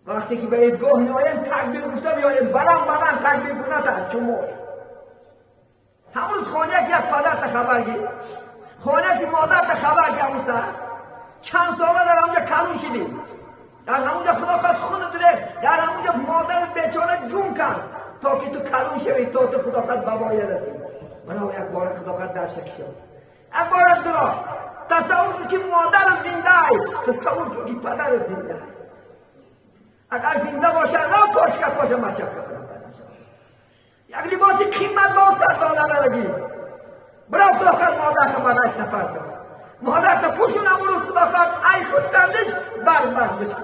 وقتی که به عیدگاه میآییم تکبیر گفته میآییم، بلند بلند تکبیر گفته از چون همون روز خانه که یک پدر خبر گیر، خانه که مادر خبر گیر، همون سر چند ساله در همونجا کلون شدیم، در همونجا خدا خواست خون درخت، در همونجا مادر بیچاره جون کن تا که تو کلون شوی، تا تو خدا خواست بابای رسی. برای یک بار خدا خواست در شکشم یک بار از درا تصور کن که مادر زنده ای، تصور کن که پدر زنده ای. اگر زنده باشه نه پاشکت باشه مچک خدا خواست یک لباس قیمت با $100 بگیر، برای خدا خواست مادر خبرش نپرده، مادر تا پوشون امروز خدا خواست ای خستندش بر بر بشه.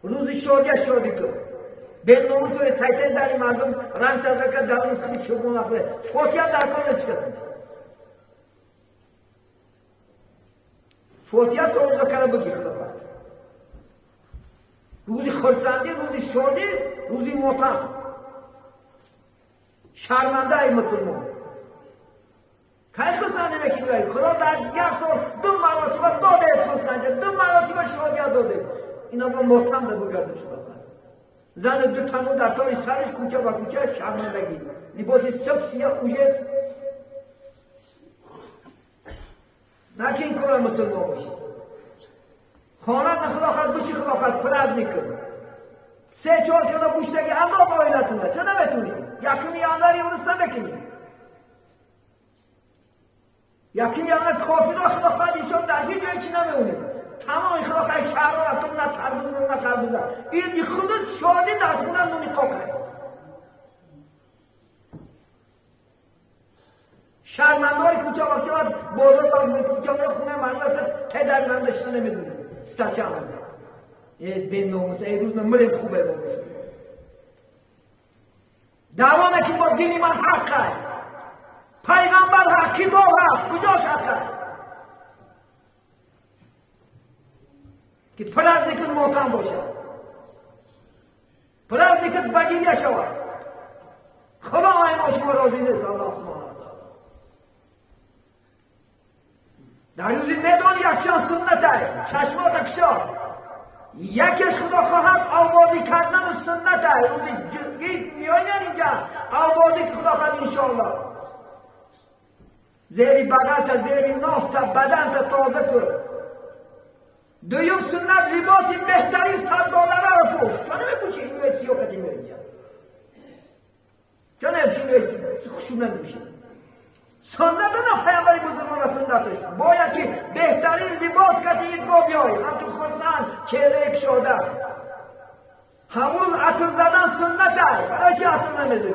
روز شادی شادی کن به ناموس و تایتای در مردم رنگ تازه کرد در اون خیلی شبون نخوره فوتیه در کار نشکسن فوتیه تا اونجا کرده بگی خدا خواهد. روزی خرسندی، روزی شادی، روزی ماتم. شرمنده ای مسلمان کی خرسندی میکنی؟ خدا در یک سال دو مراتبه داده خرسندی، دو مراتبه شادی داده، اینا با ماتم ده بگرده شده. زن دو تنو در تای سرش کوچه و کوچه شرمندگی، لباس سب سیاه اوجز. نه که این کار مسلمان باشه. خانه خدا خواهد بشی، خدا خواهد پرز نکن. 3-4 کیلو گوشتگی انداز آیلتونه چه نمیتونی؟ یکمی یانları اونو بکنی. یکمی یانlar کافی را خدا خواهد ایشان در هیچ جای چی نمیونی. تمام خدا خواهد شهرها رفتن نه تربوز نه خربوزه. این خودت شادی در خونه نونی قاقه. شرمندار کوچه باچه باید بازار باید کوچه باید خونه مردم پدر من داشته نمیدونه ستچه آمده ای به ناموس ای روز من خوبه ناموس دعوا که با دینی من حقه، پیغمبر حق، کتاب حق، کجاش حقه که پرز نکن ماتم باشه، پرز نکن بگیریه شود. خدا ما شما راضی نیست. الله سبحانه در روزی میدان یکچند سنت چشمات کشا یکش خدا خواهد آبادی کردن و سنت روزی عید میاین اینجا آبادی که خدا خواهد انشاءالله زیر بغل تا زیر ناف تا بدن تا تازه کن. دویم سنت لباس بهترین $100 رو پوش. چون نمیپوشی این سیاه کتی میای اینجا، چون نمیپوشی خوشون نمیپوشی. سنت نه پیامبر بزرگوار سنتش باید که بهترین لباس کتی عیدگاه بیای، همچون خرسند چهره کشاده. همون عطر زدن سنت های، برای چی عطر نمیزنی؟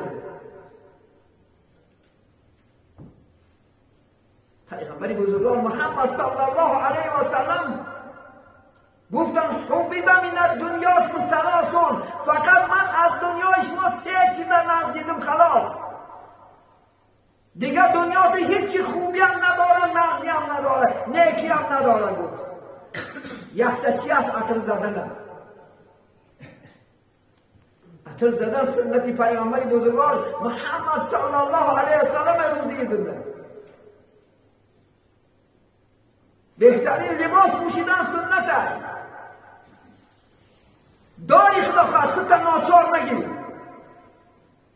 پیامبر بزرگوار محمد صلی الله علیه و سلم گفتن حبب من الدنیا ثلاث، فقط من از دنیای شما 3 چیز نقد دیدم خلاص، دیگه دنیا ده هیچی خوبی هم نداره، نغزی هم نداره، نیکی هم نداره. گفت یکتشی از عطر زدن است. عطر زدن سنتی پیامبر بزرگوار محمد صلی الله علیه و سلم روزی دنیا. بهترین لباس پوشیدن سنت است. داری خدا خواهد خودت ناچار نگیری.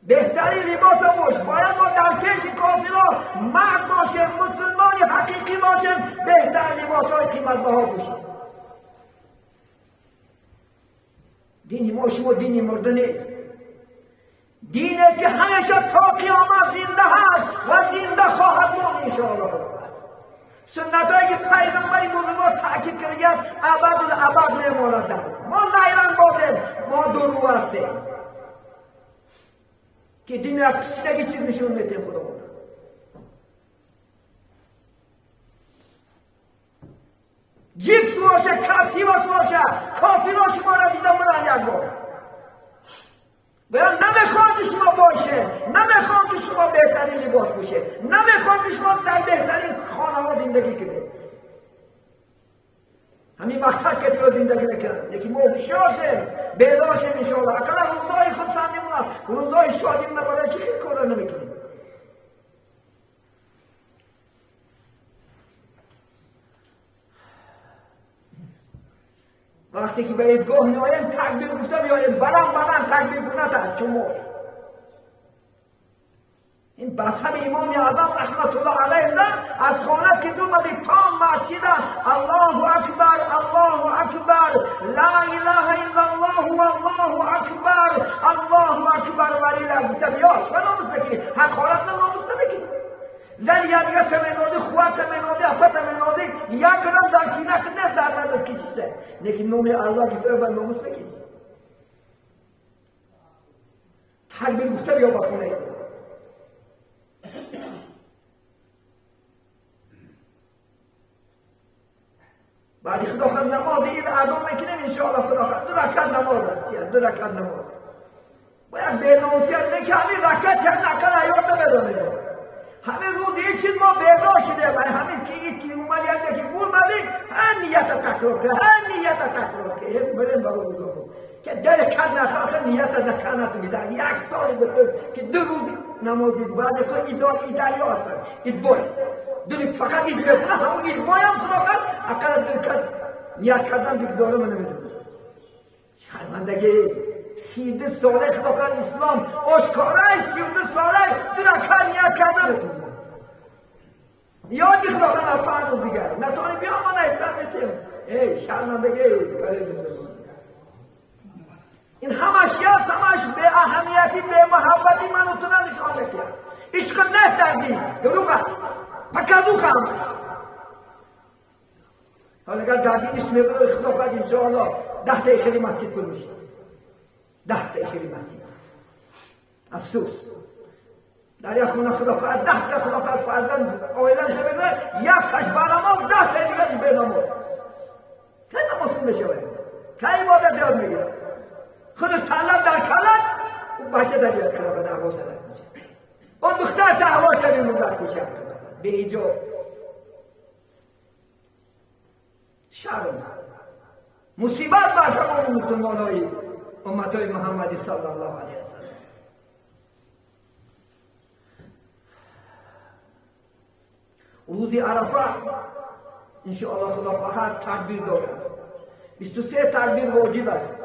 بهترین لباس باش. باید ما در پیش کافرها مرد باشیم، مسلمانی حقیقی باشیم، بهتر لباس های قیمت بها باشیم. دین ما شما دین مرده نیست، دین است که همیشه تا قیامت زنده هست و زنده خواهد ماند انشاءالله. سنت هایی که پیغمبر بزرگوار تاکید کرده است ابد الابد میماند. ما نیرنگ بازیم، ما درو هستیم که دین را پیسیدگی چیز نشون میدیم خدا. جیپس باشه، کپتیواس باشه، کافیرا شما را دیدم برن یک بار. باید نمیخوان که شما باشه، نمیخوان که شما بهترین لباس باشه، نمیخوان که شما در بهترین خانه ها زندگی کنید. همین مقصد که تو زندگی نکرد یکی ما هوشیار شیم، بیدار شیم انشاءالله. اقلا روزهای روزای شادی ما برای چی خیلی کارا نمیکنیم؟ وقتی که به عیدگاه میآیم تکبیر گفته میآیم، بلند بلند تکبیر کنند از شما. این مذهب امام اعظم رحمت الله علیه از خانه که دومدی تا مسجد الله اکبر الله اکبر لا اله الا الله والله اکبر الله اکبر ولی گفته بیا. چرا ناموس بکنی؟ حقارت نه ناموس نمیکنی. زن یک تمنادی خواه تمنادی اپا تمنادی یک رم در کینه خود در نظر کشیده لیکن نام الله گفته با ناموس بکنی. تکبیر گفته بیا با خونه. بعد خدا خود نماز عید ادا میکنیم انشاءالله. خدا خود 2 رکعت نماز است، 2 رکعت نماز باید به ناموسی هم نکنی رکعت هم نکن ایام نمیدانیم. همه روز یه چیز ما بیدار شده، همه که عید که اومدی هم که بور مدی هر نیت تکرار که هر نیت تکرار که بریم به روزمون که در کن نخواه نیت نکنه میدن یک سال بتون که 2 روز نماز عید بعد خود ایدال ایدالی هستن عید بای دو فقط عید بخونه همون عید بای هم خدا اقل درکت نیت کردن بگذاره من نمیدونم. شرمندگی 32 ساله خدا اسلام آشکارای 32 ساله 2 رکعت نیت کردن یادی خدا نه 5 روز دیگر نتونی بیا ما نیستم میتیم. ای شرمندگی برای مسلمان. این همش یاس همش به اهمیتی به محبتی منو تو نشان میده. عشق نیست در دین دروغ پکازوخ همش. حالا اگر در دینش میبره خدا خواهد انشاءالله 10 تا خیلی مسجد پر میشید. 10 تا خیلی مسجد. افسوس در یک خونه خدا خواهد 10 تا خدا خواهد فرزند عائله میبره یک تاش با نماز 10 تا دیگرش به نماز. کی نماز خونده شود؟ کی عبادت یاد میگیره؟ خود سلام در کلت اون بچه در بیاد خدا دعوا سر کوچه. اون دختر دعوا شوی در کوچه به ایجاب. شرم مصیبت بر تمام مسلمانای امتای محمدی صلی الله علیه وسلم. روز عرفه انشاءالله خدا خواهد تکبیر دارد. 23 تکبیر واجب است.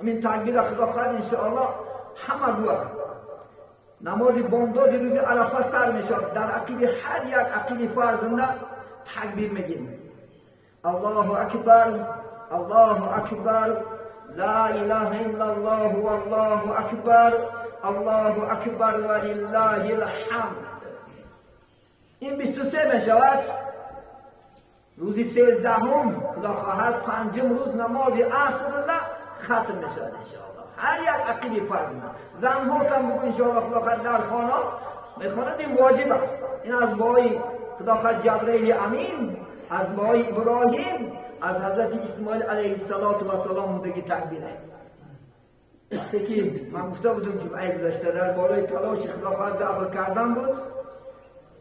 همین تکبیر خدا خواهد انشاءالله همه گوه نماز بامداد روز عرفه سر میشد. در عقیب هر یک عقیب فرزنده تکبیر میگیم. الله اکبر الله اکبر لا اله الا الله والله اکبر الله اکبر ولله الحمد. این 23 میشود. روز 13 خدا خواهد 5 روز نماز عصر ختم میشود انشاءالله. هر یک عقیب فرض نه زنها هم بگو انشاءالله خدا خواهد در خانه میخواند. این واجب است. این از بای خدا خواهد جبرئیل امین، از بای ابراهیم، از حضرت اسماعیل علیه السلام موندگی تکبیره. وقتی که من گفته بودم جمعه گذشته در بالای تلاش خدا خواهد ذبح کردن بود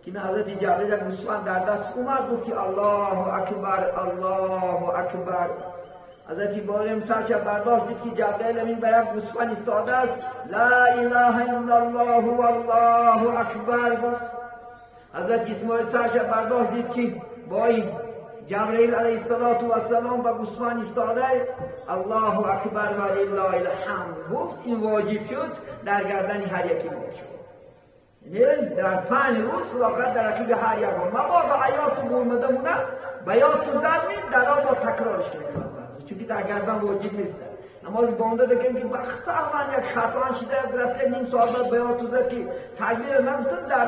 که حضرت جبرئیل گوسفند در دست اومد گفت که الله اکبر الله اکبر. حضرت ابراهیم سرش برداشت دید که جبرئیل امین به یک گوسفند ایستاده است. لا اله الا الله والله اکبر گفت. حضرت اسماعیل سرش برداشت دید که بای جبرئیل علیه السلام به گوسفند ایستاده. الله اکبر ولله الحمد گفت. این واجب شد در گردن هر یکی ما شد. یعنی در 5 روز خدا در عقیب هر یک مبادا ایات تو برمده مونه بیات تو زد می در با تکرارش کنید، چون که در گردن واجب نیست. نماز بامداد کنیم که من یک خطا شده رفته نیم ساعت بعد بیات تو زد که تکبیر نگفتم در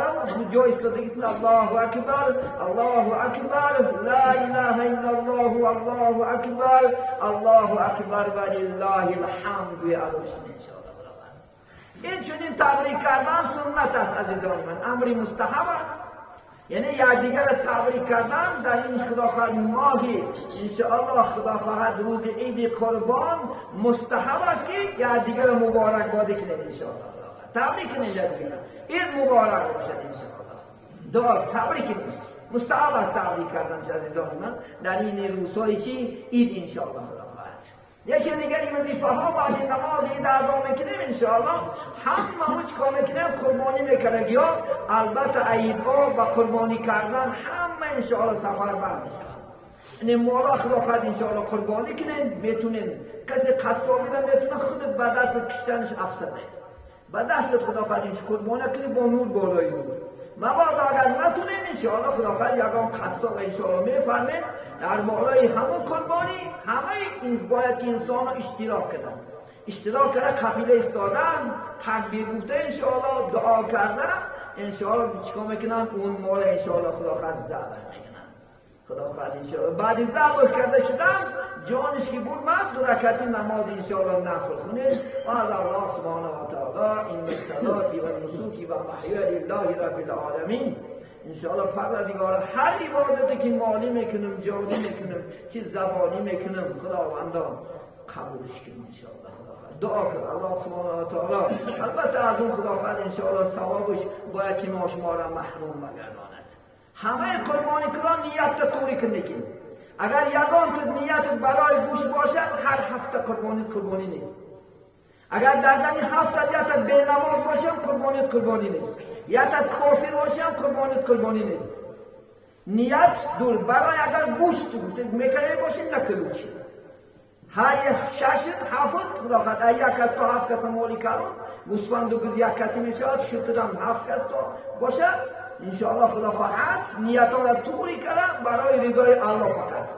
جای ایستادگی الله اکبر الله اکبر لا اله الا الله والله اکبر الله اکبر ولله الحمد و اداش انشاءالله. این چنین تبریک کردن سنت است عزیزان من، امری مستحب است. یعنی یکدیگر تبریک کردن در این خدا خواهد ماهی انشاءالله خدا خواهد روز عید قربان مستحب است که یکدیگر مبارک بادی کنید انشاءالله. تبریک کنید یکدیگر، عید مبارک باشد انشاءالله. دعا تبریک کنید، مستحب است تبریک کردن عزیزان من در این روزهای چی عید انشاءالله خدا خواهد. یکی دیگر این وظیفه ها بعد نماز عید ادا میکنیم انشاءالله همه اون چیکار میکنیم قربانی میکنه ها البته عیدها و قربانی کردن همه انشاءالله سفر بر میشن. این مالا خدا خواهد انشاءالله قربانی کنین میتونین کسی قصابی را میتونه خودت به دست کشتنش افسده به دستت خدا خواهد اینش قربانی کنی با نور بالای نور. مبادا اگر نتونین انشاءالله خدا خواهد یگان قصاب انشاءالله میفرمین در بالای همون قربانی همه این باید که انسان اشتراک کنن اشتراک کرده قبیله ایستادن تکبیر گفته انشاءالله دعا کردن انشاءالله چیکار میکنن اون مال انشاءالله خدا خواهد ذبح میکنن خدا خواهد انشاءالله بعد ذبح کرده شدن جانش که برمد دو رکعتی نماز انشاءالله نفل خونید و از الله سبحانه و تعالی این صلاتی و نسوکی و محیای لله رب العالمین. انشاءالله پروردگار هر عبادتی که مالی میکنم جانی میکنم که زبانی میکنم خداوندا قبولش کن انشاءالله. خدا خواهد دعا کن الله سبحانه و تعالی البته از اون خدا خواهد انشاءالله ثوابش باید که ما شما را محروم بگرداند. همه قربانی کران نیت طوری کنید اگر یگان تو نیت برای گوش باشد هر هفته قربانی قربانی نیست. اگر در دنی هفته نیتت بی نماز باشم قربانیت قربانی نیست. یتت کافر باشم قربانیت قربانی نیست. نیت دور برای اگر گوشت میکنه باشیم نکلوچ هر ششت هفت خدا خواهد یک کس تا هفت کس مالی کردن گوسفند و بز یک کسی میشود شترم هفت کس تا باشد انشاءالله خدا خواهد نیت را طوری کرد برای رضای الله فقط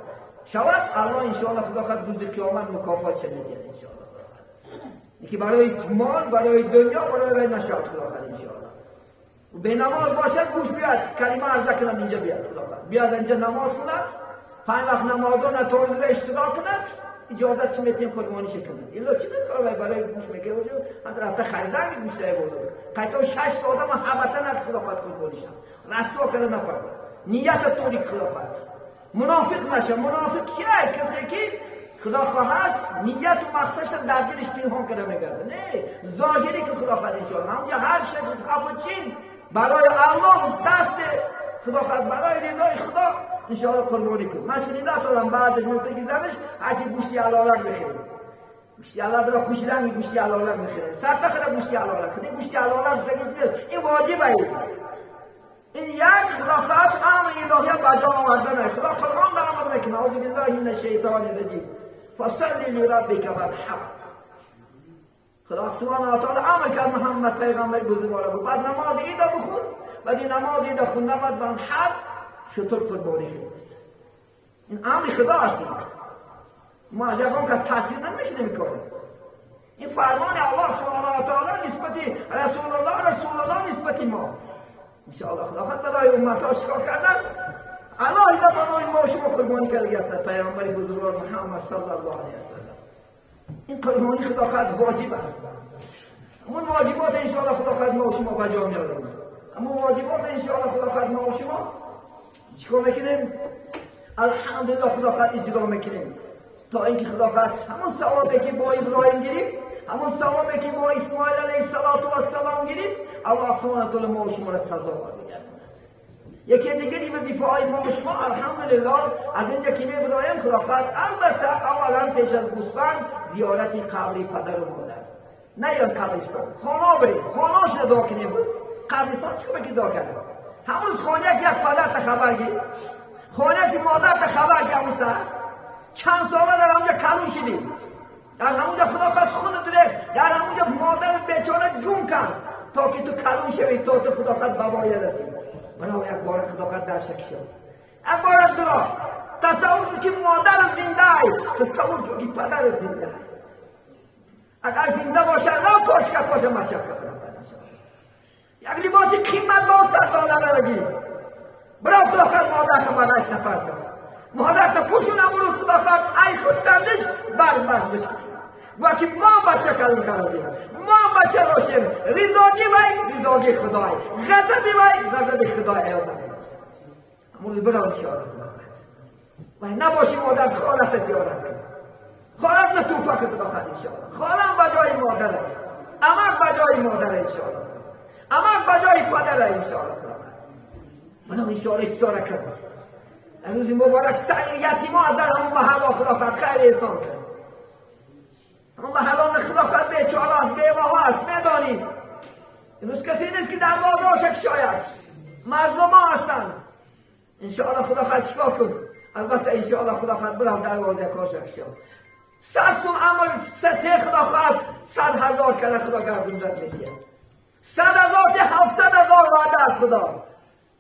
شود الله انشاءالله خدا خواهد روز قیامت مکافات چه میده انشاءالله. یکی برای مال برای دنیا برای نشاط خدا خواهد انشاءالله. به نماز باشد گوش بیاد کلمه عرضه کنم اینجا بیاد خدا خواهد بیاد اینجا نماز خواند پنج وقت نمازان تا اشتراک کند اجازه چی میتیم قربانی کنند الا چی کار برای گوش میکنه هم رفته خریدن گوش دای بود قیتا شش تا آدم حبتا نه خدا خواهد قربانی شد رسوا کنه نپرده نیت طوری خدا خواهد منافق نشه. منافق کیه؟ کسی که خدا خواهد نیت و مقصدش در دلش پنهان کرده میگرده نه ظاهری که خدا خواهد انشاءالله همونجا هر شش هفت چین برای الله دست خدا خواهد برای رضای خدا انشاءالله قربانی کن. من شنیده سالم بعدش منطقی زنش هرچی گوشتی علالک بخیریم گوشتی علالک برای خوشیدن گوشتی علالک میخیریم سر نخیره گوشتی علالک کنیم گوشتی علالک بگید این واجبه این یک خدا خواهد امر الهی بجا آوردنه. خدا قرآن را امر میکنه اعوذ بالله من الشیطان الرجیم فصل لربک وانحر. خدا سبحانه و تعالی امر کرد محمد پیغمبر بزرگوار بود بعد نماز عید بخون بعد این نماز عید خوندن بعد وانحر شتر قربانی گرفت. این امر خدا است. ما یگان کس تاثیر نمیکنه میکنه این فرمان الله سبحانه و تعالی نسبت رسول الله رسول الله نسبت ما انشاءالله خدا خواهد برای امت ها شکار کردن الله اینا برای ما شما قربانی کرده است پیامبر بزرگوار محمد صلی الله علیه و سلم. این قربانی خدا خواهد واجب است. اون واجبات انشاءالله خدا خواهد ما شما بجا میاریم. اما واجبات انشاءالله خدا خواهد ما شما چیکار میکنیم؟ الحمدلله خدا خواهد اجرا میکنیم تا اینکه خدا خواهد همون ثوابی که با ابراهیم گرفت همون ثوابی که با اسماعیل علیه السلام گرفت الله سبحانه و تعالی ما و شما را سزاوار بگرداند. یکی دیگری وظیفه های ما و شما الحمدلله از اینجا که میبرایم خدا خواهد البته اولا پیش از گوسفند زیارت قبر پدر و مادر نه یا قبرستان خانه بریم خانه‌اش را دعا کنیم قبرستان چیکار که دعا کردن همون روز خانه که یک پدر تا خبر گیر خانه که مادر تا خبر گیر همون سر چند ساله در همونجا کلون شدیم در همونجا خدا خواهد خون درخت در همونجا مادر بیچاره جون کن تا که تو کلون شوی تا تو خدا خواهد بابای رسی برای یک بار خدا خواهد در شک شد یک بار درا تصور کن که مادر زنده ای تصور کن که پدر زنده ای اگر زنده باشه نه پاش که پاشه مچه خدا خواهد یک لباس قیمت با $100 بگیر برای خدا خواهد مادر خبرش نپرده مادر تا پوشون امروز خدا خواهد ای خودسندش بر بر بشه و که ما بچه کلم کردیم ما بچه باشیم رضاگی وی رضاگی خدای غضب وی غضب خدای ایادم امروز برای انشاءالله خدا خواهد و نباشی مادر خالت زیارت کن خالت نه توفک خدا خواهد انشاءالله خالم بجای مادره امک بجای مادره انشاءالله امک بجای پدره انشاءالله خدا خواهد بلا انشاءالله اتصال کن امروز مبارک سعی یتیما در همون محل خدا خواهد خیر احسان کن. اما محلان خدا خواهد بیچاره است، بیوه است، میدانی امروز کسی نیست که دروازه شاید مظلوم ها هستند. انشاءالله خدا خواهد چیکار کن؟ البته انشاءالله خدا خواهد برم دروازه کاش شاید 100 سوم عمل سته خدا خواهد 100,000 کنه خدا گردوندن میتیه 100,000 تا 700,000 وعده از خدا.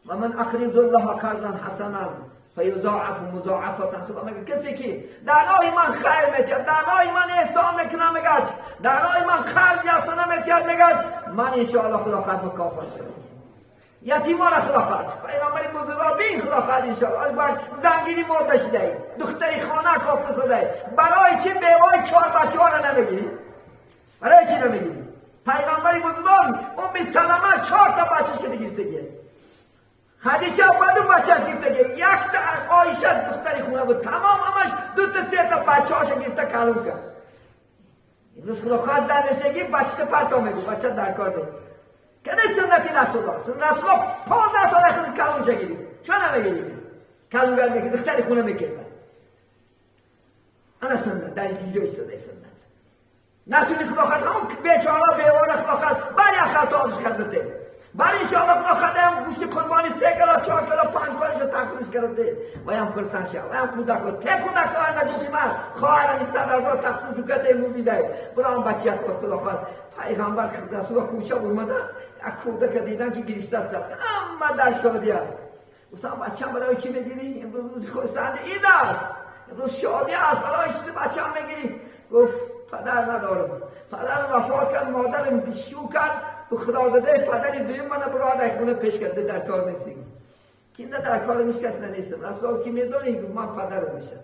و من اقرض الله قرضا حسنا فیضاعف مضاعفة. خدا میگه کسی که در راه من خیر میتید، در راه من احسان میکنه، میگه در راه من قرض حسنه میتید، میگه من انشاءالله خدا خواهد مکافات شد. یتیمان خدا خواهد، پیغمبر بزرگوار بین خدا خواهد انشاءالله. باید زنگیری مرده شده، دختری خانه کافته شده، برای چی بیوای 4 بچه ها را نمیگیری؟ برای چی نمیگیری؟ پیغمبر بزرگوار ام سلمه 4 تا بچه‌ش که گرفته، خدیجه با 2 بچه‌ش گرفته، یک تا عایشه دختری خونه بود، تمام همش 2 تا 3 تا بچه‌هاش گرفته کلوم کرد. امروز خدا خواهد زنشگی بچه پرتا میگو بچه در کار نیست. که سنتی رسول الله، سنت رسول الله 15 سال خود کلوم گرفت، چرا نمیگیرید؟ کلوم گرفت میگه دختری خونه میکرد. انا سنت در اینجا ایستاده سنت. نتونی خدا خواهد همون بیچاره بیوانه خدا خواهد بری خطا کرده. برای انشاءالله خدا خواهد هم گوشت قربانی 3 کیلو 4 کیلو 5 کیلوش تقسیمش کرده و هم خرسند شد و هم کودک ته کودک ها نگفتی من خواهرم 100,000 تقسیم شو کرده امروز دیده برام بچه یک خدا خواهد پیغمبر رسول کوچه اومده یک کودک دیدن که گریسته است اما در شادی است. گفتم بچه‌م برای چی میگیری؟ امروز روز خرسند عید است، امروز شادی است، برای چی بچه‌م میگیری؟ گفت پدر ندارم، پدرم وفات کرد، مادرم شو کرد و خدا زده پدری دویم من برادر خونه پیش کرده در کار نیستی. که نه در کار نیست کس نیستم. رسول که میدونی؟ گفت من پدرم میشم.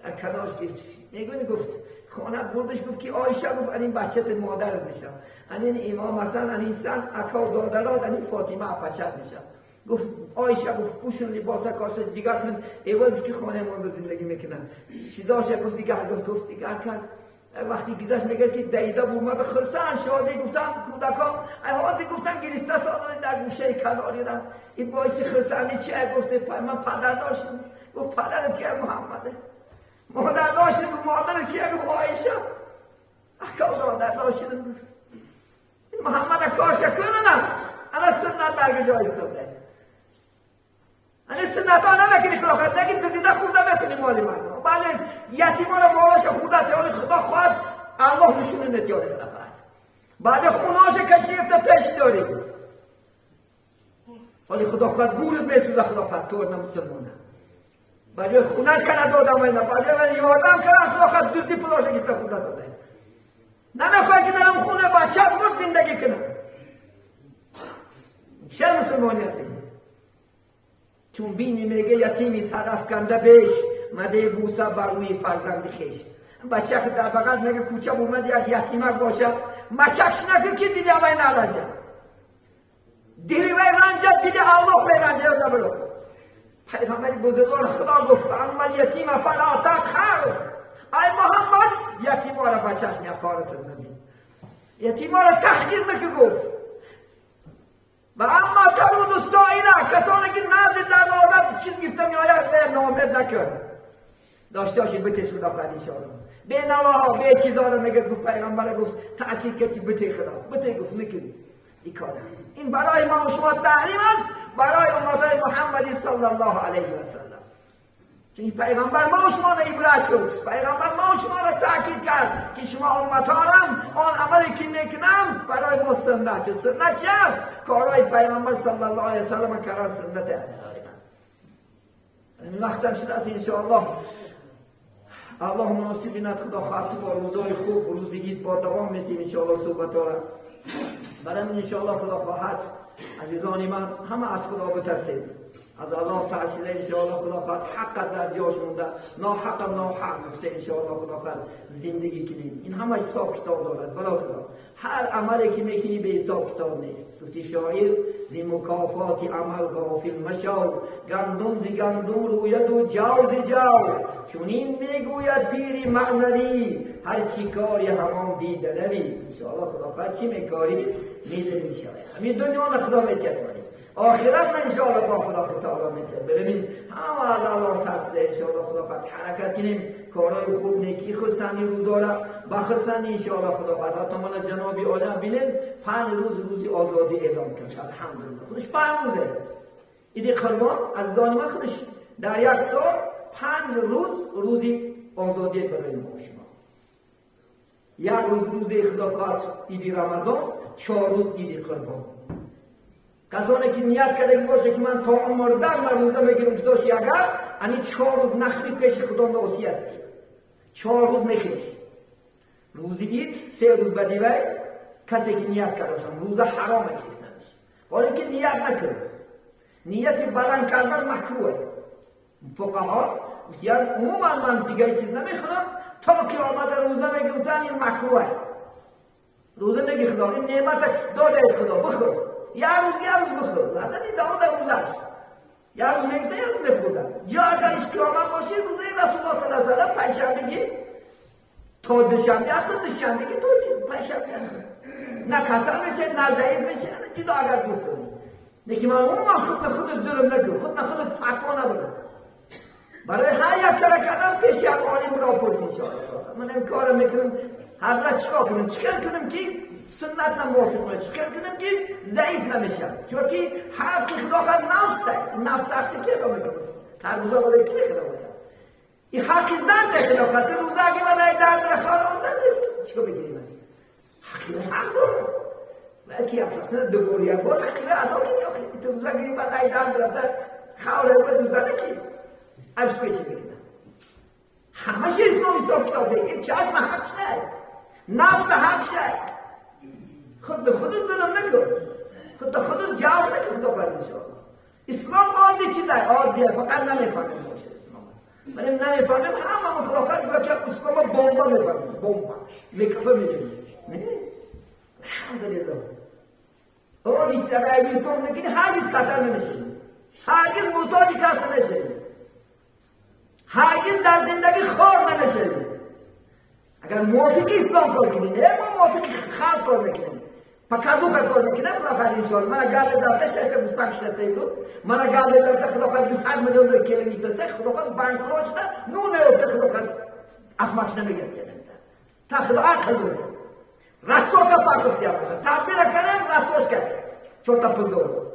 در کنارش گفت میگونی؟ گفت خانه بردش، گفت که عایشه، گفت این بچت مادرت میشم، این امام حسن، این سن اکا دادرات، این فاطمه بچت میشم. گفت عایشه، گفت پوشون لباس کاش دیگر کن عوض که خانه مونده زندگی میکنن چیزاش. گفت دیگر، گفت دیگر کس وقتی گذشت میگه که دیده بود خرسان شادی. گفتن کودکان ای گفتن گریسته ساده در گوشه کناری را این باعث خرسانی چیه؟ گفته من پدر داشتم. گفت پدرت کیه؟ محمده. مادر داشتم. گفت مادرت کیه؟ گفت عایشه. اکا دادر داشتم. گفت این محمد کارش کنه نه انا سنت در جای ایستاده. انا سنت ها نمیکنی خدا خواهد نگی دزیده خورده بتونی مالی مردم. بله یتیمان مالاش خورده است، یعنی خدا خواهد الله نشونه نتیاره خدا خواهد. بعد خوناش کشیفته پیش داری، ولی خدا خواهد گورت میسوزه، خدا خواهد تو نه مسلمانه. بعد خونه کنه دادم اینا، بعد من یادم کنه خدا خواهد دزدی پولاش گرفته خورده زده. نمیخواد که درم خونه بچه مرد زندگی کنه. چه مسلمانی هستی؟ چون بینی میگه یتیمی سرافکنده بیش مده بوسه بر روی فرزند خیش. بچه که در بغل میگه کوچه اومد یک یتیمک باشه مچکش نکن که دیدی اوی نرنجه دلی وی رنجه دیدی الله وی رنجه یاد نبرو. پیغمبر بزرگوار خدا گفت اما الیتیم فلا تقهر. ای محمد یتیما را بچهش نقارت نبی، یتیما را تحقیر نکن. گفت و اما ترود السائله، کسانی که نزد در چیز گفته میآید به نامد نکن. داشته باشید بتیش خدا خواهد انشاءالله. به نواها به چیزا رو میگه. گفت پیغمبر گفت تأکید کرد که بتی خدا بتی. گفت میکنی این کاره. این برای ما و شما تعلیم است، برای امتای محمدی صلی الله علیه و سلم. چون پیغمبر ما و شما را عبرت شد، پیغمبر ما و شما را تأکید کرد که شما امتارم آن عملی که میکنم برای ما سنت. سنت چی است؟ کارهای پیغمبر صلی الله علیه و سلم کردن سنت. این وقت شده است انشاءالله. الله مناسب بیند خدا خواهد با روزای خوب روزگی با دوام میتیم انشاءالله صحبت ها را. برای من انشاءالله خدا خواهد عزیزان من همه از خدا بترسید، از الله ترسیده انشاءالله خدا خواهد حق در جاش مونده، ناحق ناحق گفته انشاءالله خدا خواهد زندگی کنیم. این همه حساب کتاب دارد برادر. هر عملی که میکنی به حساب کتاب نیست. گفتی شاعر ز مکافات عمل غافل مشو، گندم ز گندم روید و جو ز جو. چنین میگوید پیر معنوی، هر چی کاری همان دیده روی. انشاءالله خدا خواهد چی میکاری میدونی انشاءالله. همین دنیا خدا میتونی. آخرت من انشاءالله با خدا تعالی میتونم ببین همه از الله ترسیده انشاءالله خدا خواهد حرکت کنیم کارهای خوب نیکی خرسندی روزا را بخرسندی انشاءالله خدا خواهد حتی من جنابی عالم بینید 5 روز روزی آزادی اعلام کرد الحمدلله خودش 5 روزه ایدی قربان از من خودش در یک سال 5 روز روزی آزادی برای ما شما یک روز روز خدا خواهد ایدی رمضان 4 روز ایدی قربان کسانی که نیت کرده باشه که من تا مردن من روزه میگیرم که داشت اگر یعنی 4 روز نخری پیش خدا ناسی هستی 4 روز میخریش روزی اید 3 روز بعدی وی کسی که نیت کرده باشم روزه حرام گرفتنش ولی که نیت نکرد نیت بلند کردن مکروه فقها گفتن عموما من دیگه چیز نمیخورم تا که آمده روزه میگیرم این مکروه روزه میگی خدا این نعمت داده خدا بخور یه روز بخور حتی این داود روزش یه روز میگفته یه روز میخوردم جا اگرش قیامت باشه روزه رسول الله صلی الله علیه و سلم پنجشنبگی تا دوشنبه اخر دوشنبگی تا پنجشنبه اخر نه کسل میشه نه ضعیف میشه جدا اگر دوست داری لیکن من عموما خود به خود ظلم نکن خود به خود فتوا نبرم برای هر یک کار کردم پیش یک عالم را پرس انشاءالله من این کار میکنم حضرت چیکار کنم چیکار کنم که سنت نموافق نشه چیکار کنم که ضعیف نمیشم چون که حق خدا خود نفس ده نفس حقش که ادا میکنه تربوزا برای کی میخوره باید این حق زن ده خدا خود روزه اگه من در میره خانم زن ده چیکار بگیری من حقی حق داره بلکه یک هفته دوباره یک بار حقی ادا کنی آخه تو روزه گیری بعد در میره خوله به روزه نکی از پیش بگیرم همش اسلام حساب کتابه این چشم حق شه نفس حق شه خود به خودت ظلم نکن خود به خودت جور نکن خدا خواهد انشاءالله اسلام عادی چیزه عادیه فقط نمیفهمیم باشه اسلام ولی نمیفهمیم همه خدا خواهد گویا که اسلام بمب میفهمیم بمب میکفه میگیم نه الحمدلله عادی چیزه اگه اسلام نکنی هرگز کسل نمیشی هرگز محتاج کس نمیشی هرگز در زندگی خار نمیشی اگر موافق اسلام کار کنی نه ما موافق خلق کار میکنیم پکازوخه کار میکنم خدا خواهد انشاءالله من اگر دفته 6 تا 25 6 روز من اگر دفته خدا خواهد 200 میلیون دلار کلینیک دسته خدا خواهد بانکروت شده نو نیفته خدا خواهد احمقش نمیگه تا خدا عقل داره رسوکا پرداخت کرد تدبیر کردم رسوش کرد 4 تا پول داره